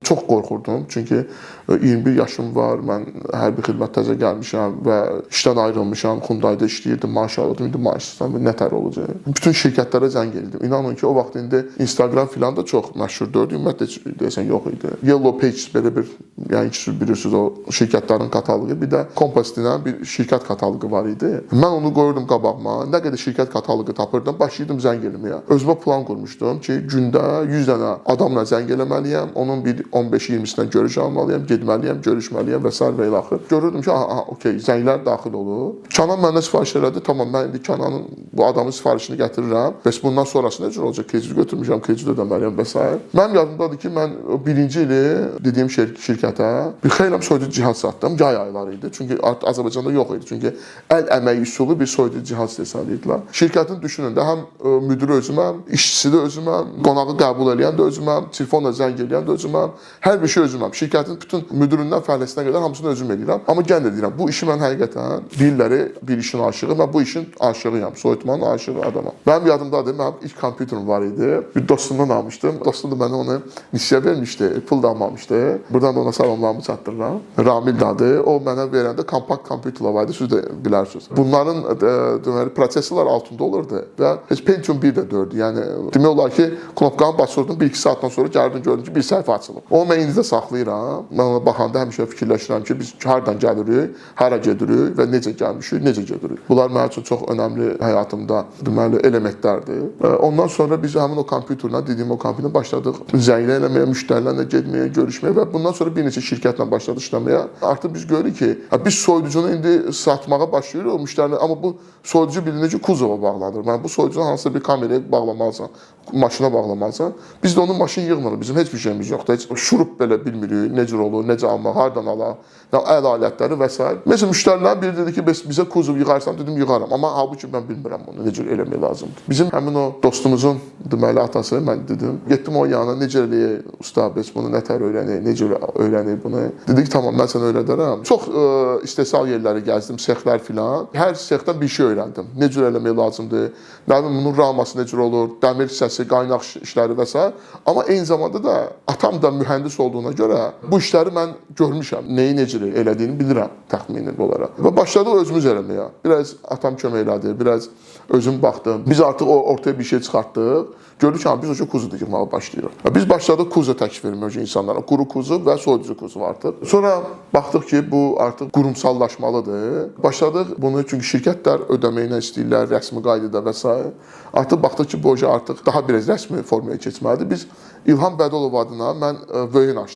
Çox qorxurdum, çünki 21 yaşım var, mən hərbi xidmət təzə gəlmişəm və işdən ayrılmışam, Xundayda işləyirdim, maaş alırdım, indi maaşsızam, nətər olacaq? Bütün şirkətlərə zəng edirdim. İnanın ki, o vaxt indi Instagram filan da çox məşhur deyildi, ümumiyyətlə heç deyəsən yox idi. Yellow Pages belə bir, yəni ki, bilirsiniz o şirkətlərin kataloqu, bir də Compass denən bir şirkət kataloqu var idi. Mən onu qoyurdum qabağıma, nə qədər şirkət kataloqu tapırdım, başlayırdım zəng eləməyə. Özümə plan qurmuşdum ki, gündə 100 dənə adamla zəng eləməliyəm, onun bir 15-20-sindən görüş almalıyam, getməliyəm, görüşməliyəm və sair və ilaxır. Görürdüm ki, aha, okey, zənglər daxil olur. Kənan məndən sifariş elədi. Tamam, mən indi Kənanın bu adamın sifarişini gətirirəm. Bəs bundan sonrası necə olacaq? Kredit götürmüşəm, kredit ödəməliyəm və sair. Mənim yadımdadır ki, mən o birinci ili dediyim şirkətə bir xeyli soyuducu cihaz satdım. Yay ayları idi. Çünki artıq Azərbaycanda yox idi. Çünki əl əməyi üsulu bir soyuducu cihaz istehsal edirdilər. Şirkətin düşünün də həm müdiri özüməm, işçisi də özüməm, qonağı qəbul eləyən də özüməm, telefonla zəng eləyən də özüməm, hər bir şey özüməm. Şirkətin bütün müdirindən fəhləsinə qədər hamısını özüm eləyirəm. Amma yenə də deyirəm, bu işi mən həqiqətən deyirlər bir işin aşığı, mən bu işin aşığıyam, soyutmanın aşığı adamam. Mənim yadımdadır, mənim ilk kompüterim var idi. Bir dostumdan almışdım. Dostum da mənə onu nisiyə vermişdi, pul da almamışdı. Buradan da ona salamlarımı çatdırıram. Ramil də adı. O mənə verəndə kompakt kompüterlər var idi, siz də bilərsiniz. Bunların deməli prosesorlar altında olurdu və heç Pentium 1 də dördü. Yəni demək olar ki, knopkanı basırdın, 1-2 saatdan sonra gəldin gördün ki, bir səhifə açılıb. Onu mən indi də saxlayıram. Mən ona baxanda həmişə fikirləşirəm ki, biz hardan gəlirik, hara gedirik və necə gəlmişik, necə gedirik. Bunlar mənim üçün çox önəmli həyatımda deməli elementlərdir. Ondan sonra biz həmin o kompüterlə, dediyim o kompüterlə başladıq zənglər eləməyə, müştərilərlə getməyə, görüşməyə və bundan sonra bir neçə şirkətlə başladıq işləməyə. Artıq biz görürük ki, biz soyuducunu indi satmağa başlayırıq o müştərilər, amma bu soyuducu bilinir ki, kuzova bağlanır. Yəni bu soyuducunu hansısa bir kameraya bağlamalısan, maşına bağlamalısan. Biz də onun maşın yığmırıq. Bizim heç bir şeyimiz yoxdur. Heç şurup belə bilmirik, necə olur, necə almaq, hardan alaq, nə əl alətləri və sair. Məsələn, müştərilər biri dedi ki, bəs bizə kuzov yığarsan, dedim yığaram. Amma halbuki mən bilmirəm bunu necə eləmək lazımdır. Bizim həmin o dostumuzun deməli atası, mən dedim, getdim onun yanına, necə eləyək usta, bəs bunu nətər öyrənək, necə öyrənək bunu. Dedi ki, tamam, mən sənə öyrədərəm. Çox istehsal yerləri gəzdim, sexlər filan. Hər sexdən bir şey öyrəndim. Necə eləmək lazımdır, nə bilim bunun raması necə olur, dəmir hissəsi, qaynaq işləri və sair. Amma eyni zamanda da atam da mühəndis olduğuna görə bu işləri mən görmüşəm. Nəyi necə elədiyini bilirəm təxmini olaraq. Və başladıq özümüz eləməyə. Biraz atam kömək elədi, biraz özüm baxdım. Biz artıq o ortaya bir şey çıxartdıq. Gördük ki, biz o kuzu yığmağa başlayırıq. Biz başladıq kuzu təklif verməyə insanlara. Quru kuzu və soyuducu kuzu artıq. Sonra baxdıq ki, bu artıq qurumsallaşmalıdır. Başladıq bunu çünki şirkətlər ödəməyinə istəyirlər, rəsmi qaydada və sair. Artıq baxdıq ki, bu artıq daha biraz rəsmi formaya keçməlidir. Biz İlham Bədolov adına mən VN açdım.